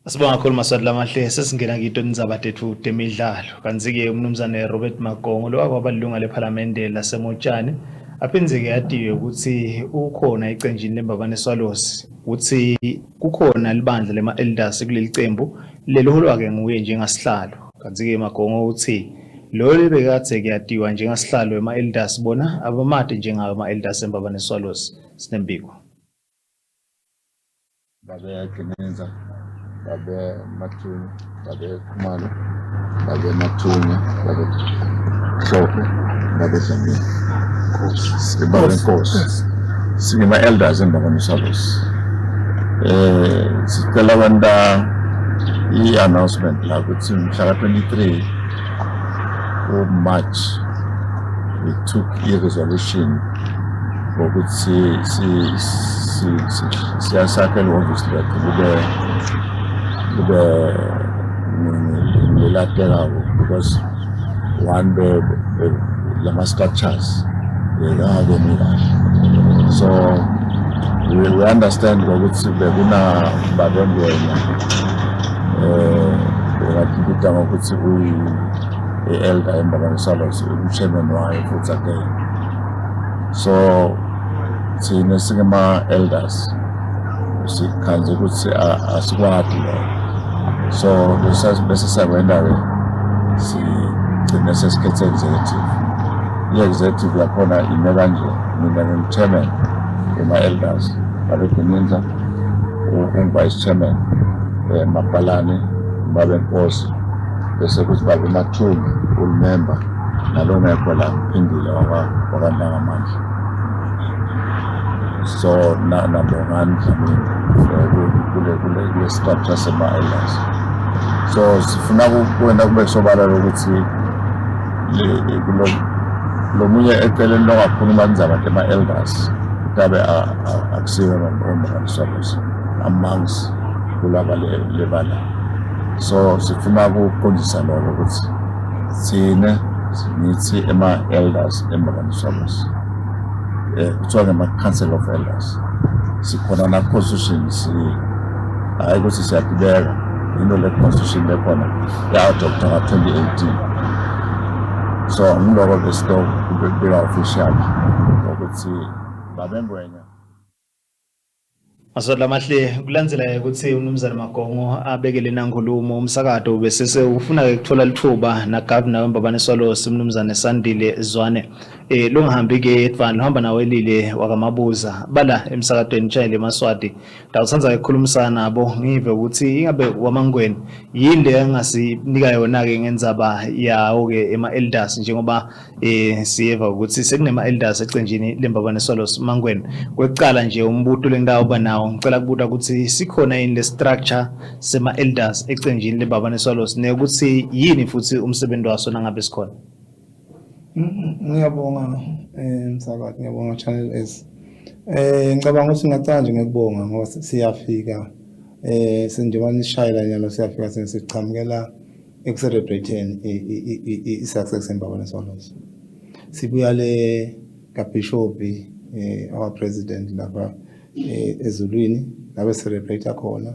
Asibonga kakhulu Maswati lamahle, sesingena kito tindzaba tetfu temidlalo. Kantsi-ke umnumzane Robert Magongo lowakwaba lilunga lephalamende laseMotjane aphindze-ke atiwe kutsi ukhona ecenjini leMbabane Swallows, kutsi kukhona libandla lema-Elders kuleli cembu leliholwa-ke nguye njengasihlalo. Kantsi-ke Magongo utsi loyo lebekadze-ke atiwa njengasihlalo wema-Elders bona abamati njengawo ema-Elders eMbabane Swallows. Sinembiko. Babe Ginenza, babe Mathunye, babe Khumalo, babe Mathunye, babe Hlophe, babe Dlamini. Babe Nkosi. Singema-elders eMbabane Swallows. Sicela kwenta i-announcement la kutsi mhla ka-23 ku-March we took i-resolution ngokuthi siyasakha ihhovisi lethu libe lelatekako because one lama structures bekangakemi kahle, so we understand ukuthi bekuna babe Ngwenya bekatibita ngokuthi uyi i-elder eMbabane Swallows, u-chairman wayo futhi again. So thina singema-elders sikhandze ukuthi asikwati lokho, so bese siyakwenda-ke sigcine sesikhethe executive. I-executive yakhona ime kanje: mina ngingu-chairman wema-elders, babe Gininza ungu-vice chairman, Mabhalane, babe Nkosi, bese kuthi babe Mathunga ulimember, nalongekho la ngiphindile wakwaNtangamandla, so naBongani Dlamini kule structure sema-elders. So sifuna kwenta kube sobala ukuthi lo munye eceleni longakhuluma indzaba tema-elders kutabe akusiwe uMbabane Swallows amongst kulaba lebala. So sifuna ukuqondisa lokho ukuthi thine ngithi ema-elders eMbabane Swallows, kuthiwa ngema-council of elders, sikhona na-constitution, si hhayi ukuthi siyatibeka into le constitution lekhona ya-adopta nga-2018. So ngiloko besitobeka official ukuthi babe Ngwenya. Maswati lamahle, kulandzela ukuthi umnumzane Magongo abekele nankulumo umsakato, bese sewufuna-ke kuthola lithuba na-governor weMbabane Swallows umnumzane Sandile Zwane, lungahambi-ke yedvwana, luhamba nawelile wakaMabuza bala emsakatweni Channel Maswati. Ndawutsandza-ke kukhulumisana nabo ngive ukuthi ingabe waMangweni yini le angasinika yona-ke ngendzaba yawo-ke ema-elders, njengoba siyeva ukuthi sekunema-elders ecenjini leMbabane Swallows. Mangweni, kwekucala nje umbuto lengitawuba nawo, ngicela kubuta ukuthi sikhona yini le structure sema-elders ecenjini leMbabane Swallows, nekuthi yini futhi umsebenzi waso nangabe sikhona? Ngiyabonga msakazi, ngiyabonga Channel S. Ngicabanga ukuthi ngingacala nje ngekubonga ngoba siyafika senjengoba nishayela nyalo, siyafika sichamukela eku-celebrate i-success eMbabane Swallows. Sibuya le kaBishop, our president lapha ezulwini la celebrate khona.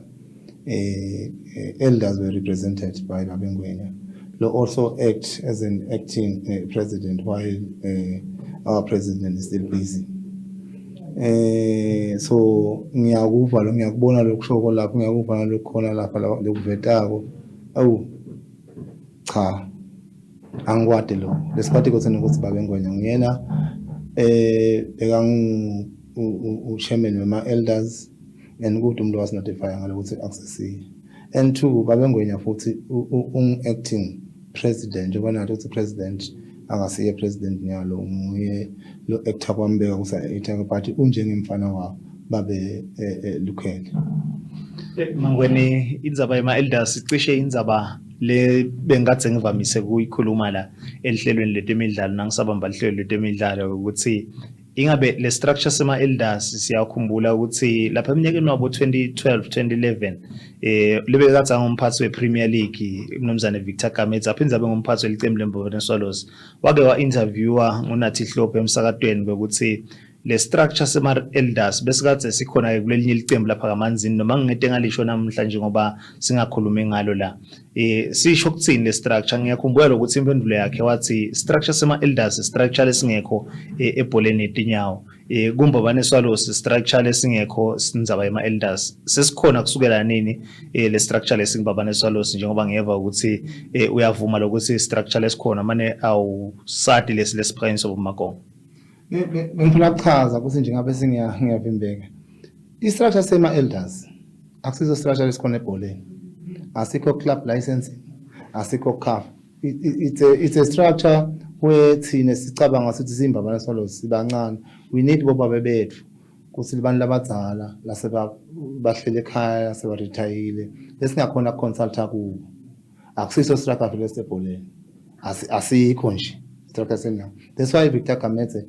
Elders were represented by Babe Ngwenya lo also act as an acting president while our president is still busy. So ngiyakuva lo, ngiyakubona lokushoko lapho, ngiyakuva nalokukhona lapha lokuvetako. Awu cha, angikwadi lo lesikwati kuthi ukuthi Babe Ngwenya nguyena bekangu u-chairman wema elders and kude umuntu wasi-notify ngalokuthi akusesiye. And two, Babe Ngwenya futhi ungu-acting president, njengoba nathi ukuthi president akasiye president nyalo, nguye lo actor kwambeka kusa actor, but unjengemfana wabo babe Lukhele. Mangweni, indzaba yema-elders cishe indzaba le bengadze ngivamise kuyikhuluma la elihlelweni letemidlalo nangisabamba lihlelo letemidlalo, ukuthi ingabe le structure sema elders siyakhumbula ukuthi lapha eminyakeni wabo 2012 2011 libe kade angumphathi we-Premier League umnumzane Victor Gamedze, aphindze abe ngumphathi welicembu leMbabane Swallows, wake wa-interviewa nguNathi Hlophe emsakatweni bekuthi Le structure sema elders besikade sikhona ke kulelinye licembu lapha kaManzini, noma ngingete ngalisho namhlanje ngoba singakhulumi ngalo la. Sisho kuthini le structure? Ngiyakhumbula lokuthi impendulo yakhe wathi structure sema elders structure lesingekho ebholeni yetinyawo. KuMbabane Swallows structure lesingekho sindzaba yema elders. Sesikhona kusukela nini le structure lesinguMbabane Swallows, njengoba ngiyeva ukuthi uyavuma lokuthi structure lesikhona mane awusati lesi lesiphakanyiswa boMagongo? Bengifuna ukuchaza ukuthi nje ngabe sengiyavimbeka. I-structure sema-elders akusiso structure lesikhona ebholeni, asikho club licensing, asikho CAF. It's a structure where thina sicabanga sithi siyiMbabane Swallows sibancane, we need bobabe bethu kuthi abantu labadzala laseba bahlele ekhaya, sebaretayile, lesingakhona ukuconsulta kubo. Akusiso structure vele esebholeni, asikho nje structure senawo. That's why Victor Gamedze,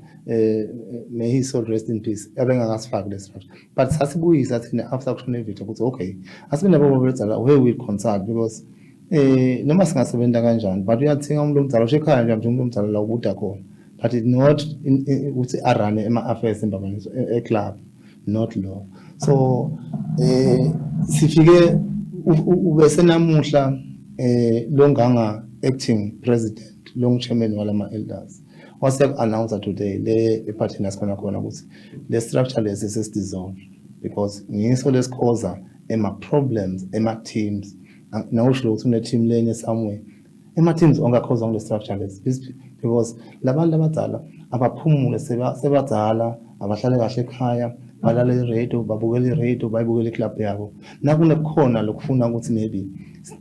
may his soul rest in peace, abengakasifaki le structure, but sasibuyisa thina after kushona Victor ukuthi okay, asibe nabo bedzala where we consult, because noma singasebenza kanjani, but uyathinga umuntu omdala usho ekhaya nje, umuntu omdala la ubuda khona, but it not ukuthi arune ema-affairs eMbabane e-club, not law. So sifike ubese namuhla longanga acting president, long chairman walama elders, wase announce today le ephathini asikhona khona ukuthi le structure lesi sesidissolve because ngiso lesikhoza ema problems ema teams. Nawusho ukuthi une team lenye somewhere, ema teams onke akhoza ngale structure lesi, because labantu abadala abaphumule, sebadzala, abahlale kahle ekhaya, balale i-radio, babukele i-radio, bayibukele iclub yabo. Nakunekukhona lokufuna ukuthi maybe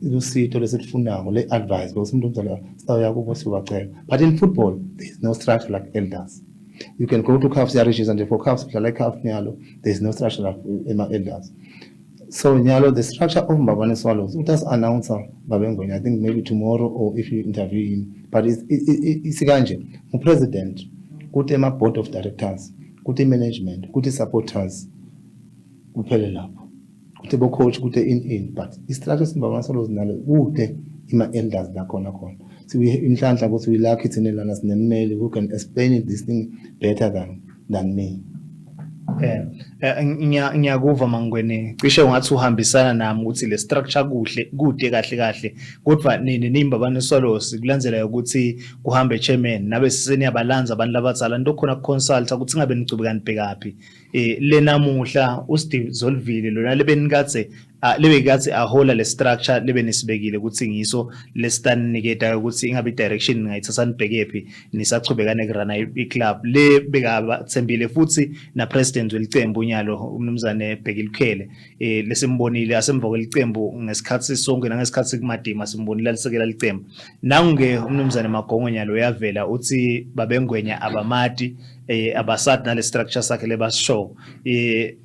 lusito lesilifunako le advice, because umuntu omdala sitawuya kubo siyobacela. But in football there is no structure like elders. You can go to CAF, siyaregister nje for CAF, sidlala i-CAF nyalo. There is no structure like ema-elders. So nyalo the structure of Mbabane Swallows utas announcer Babengwenya, I think maybe tomorrow or if you interview him, but it's kanje: ngu-president, kuthi ema-board of directors, kuthi management, kuthi supporters, kuphele lapho, kuthi bo-coach, kuthi in but i-structure seMbabane Swallows nalo kude ima-elders la khona khona. So we inhlanhla ukuthi we lucky thina lana sinemmeli who can explain it, this thing, better than me. Ngiyakuva Mangweni, cishe ungathi uhambisana nami ukuthi le structure kuhle kude kahle kahle, kodwa nini niyiMbabane Swallows kulandzela ukuthi kuhambe chairman nabe seniyabalanza abantu labadzala into khona consult ukuthi ngabe nicubeka nibhekaphi. Le namuhla uSteve Zolvile lona lebenikadze lebekadze ahola le structure lebe nisibekile ukuthi ngiso lesitaniketa ukuthi ingabe direction ningayithatha nibhekephi nisachubeka nekurana i-club le bekabathembile, futhi na president welicembu nyalo umnumzane Bheki Lukhele lesimbonile asemva kwelicembu ngesikhathi sonke nangesikhathi kumadima simbonile alisekela licembu. Nangu-ke umnumzane Magongo nyalo uyavela uthi babengwenya abamati, abasadi nale structure sakhe lebasisho.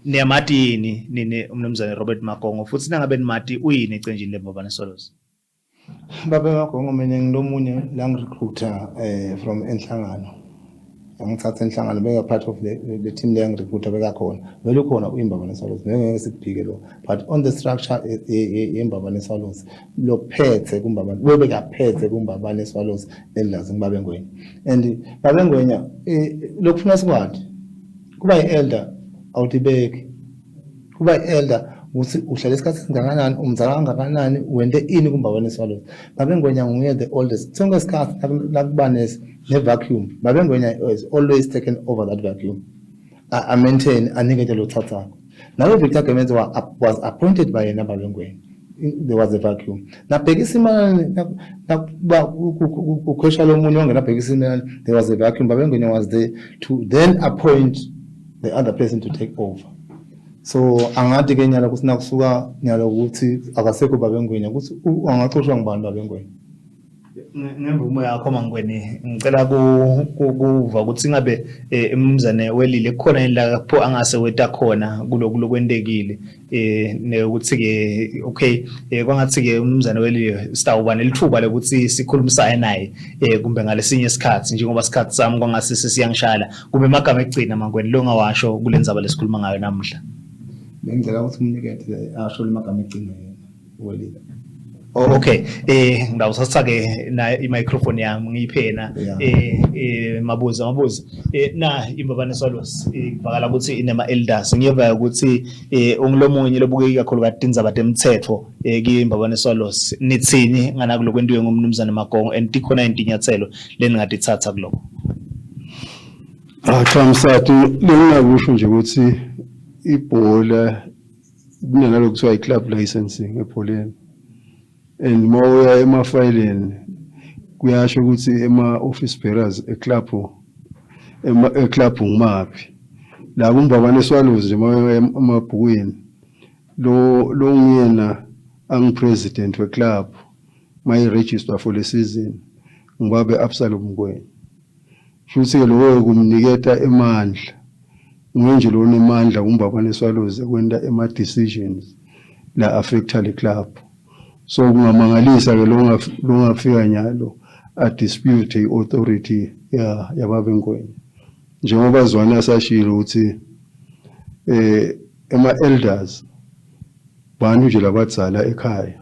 Niyamati yini nini umnumzane Robert Magongo, futhi nangabe nimati, uyini ecenjini leMbabane Swallows? Babe Magongo, mina ngilomunye la ngirecruiter from enhlangano, angithatha enhlangano, beka part of the team le yangirecruiter, bekakhona vele, ukhona uyiMbabane Swallows, ngeke sikuphike lo. But on the structure yeMbabane Swallows, lokuphethe kuMbabane, bebekaphethe kuMbabane Swallows elders ngibabe Ngwenya, and babe Ngwenya lokufuna sikwadi kuba i-elder awudibeki, kuba i-elder ukuthi uhlala isikhathi esingakanani, umzala kangakanani, wente ini kuMbabane Swallows. Babe Ngwenya nguye the oldest. Sonke isikhathi nakuba ne-vacuum, Babe Ngwenya is always taken over that vacuum, a maintain, anikete lo thathako. Nalo Victor Gamedze was appointed by yena Babe Ngwenya. There was a vacuum, nabheka isimanani nakuba kukhwesha lo munye wangena bheka isimanani, there was a vacuum. Babe Ngwenya was there to then appoint the other person to take over. So angathi ke nyalo ukuthi nakusuka nyalo ukuthi akasekho Babe Ngwenya, ukuthi angaxoshwa ngubani Babe Ngwenya? Ngemvumo yakho Mangweni, ngicela kuva ukuthi ngabe umnumzane welile kukhona yini lapho angase weta khona kuloku lokwentekile, nekuthi ke okay, kwangathi ke umnumzane welile sitawuba nelithuba lokuthi sikhulumisane naye kumbe ngalesinye isikhathi, njengoba isikhathi sami kwangase sesiyangishala, kumbe amagama ekugcina Mangweni lo ngawasho kule ndzaba lesikhuluma ngayo namuhla? Bengicela ukuthi umnikete asho lamagama egcina yena welile. Oh, okay, ngidawusatha ke na i-microphone yami ngiyiphe yena. Mabuza, Mabuza, na iMbabane Swallows kuvakala ukuthi inema elders. Ngiyeva ukuthi ungilomunye lobuke kakhulu kade tindzaba temthetho kiMbabane Swallows. Nithini ngana kulokwentiwe ngumnumzane Magongo, and tikhona intinyathelo leningatitsatsa kuloko? Ah, cha Msati, lengingakusho nje ukuthi ibhola kunaloko kuthiwa i-club licensing ebholeni, and uma uya emafayileni kuyasho ukuthi ema-office bearers eclub, eclub ngumaphi. La kuMbabane Swallows nje, uma uya emabhukwini, lo nguyena angu-president we-club mayi-register for le season ngibabe Absalom Ngwenya. Futhi-ke loyo kumniketa emandla, nguye nje lo onemandla kuMbabane Swallows ekwenta ema-decisions la affecta le club. So kungamangalisa-ke lo longafika nyalo a-dispute i-authority ya yababe Ngwenya, njengoba Zwane asashilo ukuthi ema-elders bantu nje labadzala ekhaya.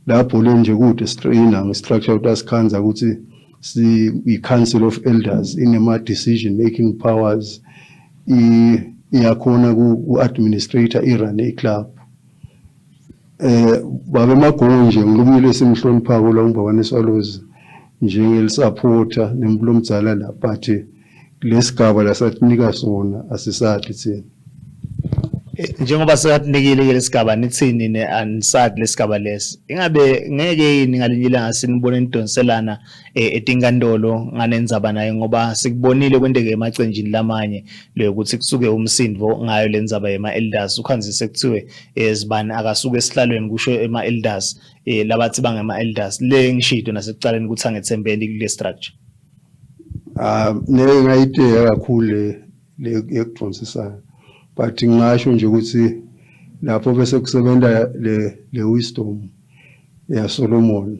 La bholeni nje kude strainer nge-structure ukuthi asikhanza ukuthi si i-council of elders inema decision making powers, iyakhona ku-administrator, i-run i-club. Babe Magongo nje ngilumile lesimhloniphako la uMbabane Swallows njengelisupporter nembulomdzala la, but lesigaba lasatinika sona asisathi thina. Njengoba sekatinikile ke lesigaba, nithini ne anisadi lesigaba lesi? Ingabe ngeke yini ngalinye ilanga sinibone nidonselana etinkantolo nganendzaba naye, ngoba sikubonile kwenteke emacenjini lamanye lokuthi kusuke umsindvo ngayo lendzaba yema elders, ukhanzise kuthiwe zibani akasuke esihlalweni, kusho ema elders, labathi bangema elders le ngishido nasekucaleni ukuthi angethembeli kule structure? Ah, ngeke ngayiteka kakhulu le yekudonsisana, but ngingasho nje ukuthi lapho bese kusebenza le wisdom ya Solomon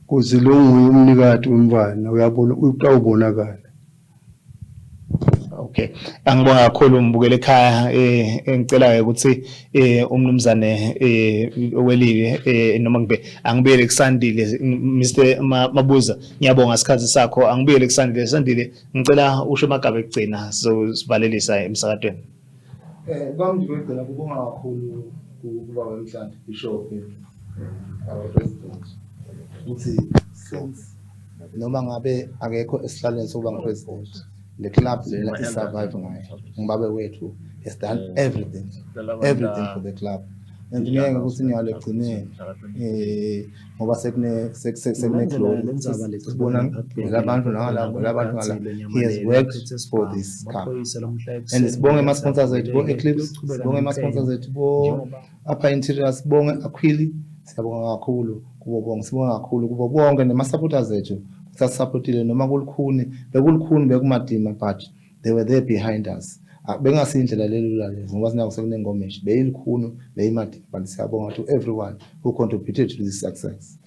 kuthi lo nguye umnikati wemntfwana, uyabona, utawubonakala. Okay, angibonga kakhulu umbukele ekhaya. Ngicela ke ukuthi umnumzane welile, noma ngibe angibuyele kusandile. Mr Mabuza, ngiyabonga isikhathi sakho. Angibuyele kusandile. Sandile, ngicela usho amagama ekugcina so sivalelisa emsakatweni. Kwami nje kwegcina kubonga kakhulu kuba wemhlanhla Bishop, our president, ukuthi since noma ngabe akekho esihlalweni sokuba ngu-president, le club lena i-survive ngayo. Ngibabe wethu has done everything, everything for the club, and ngeke ukuthi nyalo ekugcineni ngoba sekune glory sibona labantu nangala labantu ngala. He has worked for this cup, and sibonge ama-sponsors ethu bo-Eclipse, sibonge ama-sponsors ethu bo-Upper Interior, sibonge Aquili. Siyabonga kakhulu kubo bonke, sibonga kakhulu kubo bonke nema-supporters ethu sasupportile noma kulukhuni, bekulukhuni, bekumadima, but they were there behind us. Ah, bengasindlela lelula le ngoba sinako sekunengomeshi, beyilukhuni, beyimadima, but siyabonga to everyone who contributed to this success.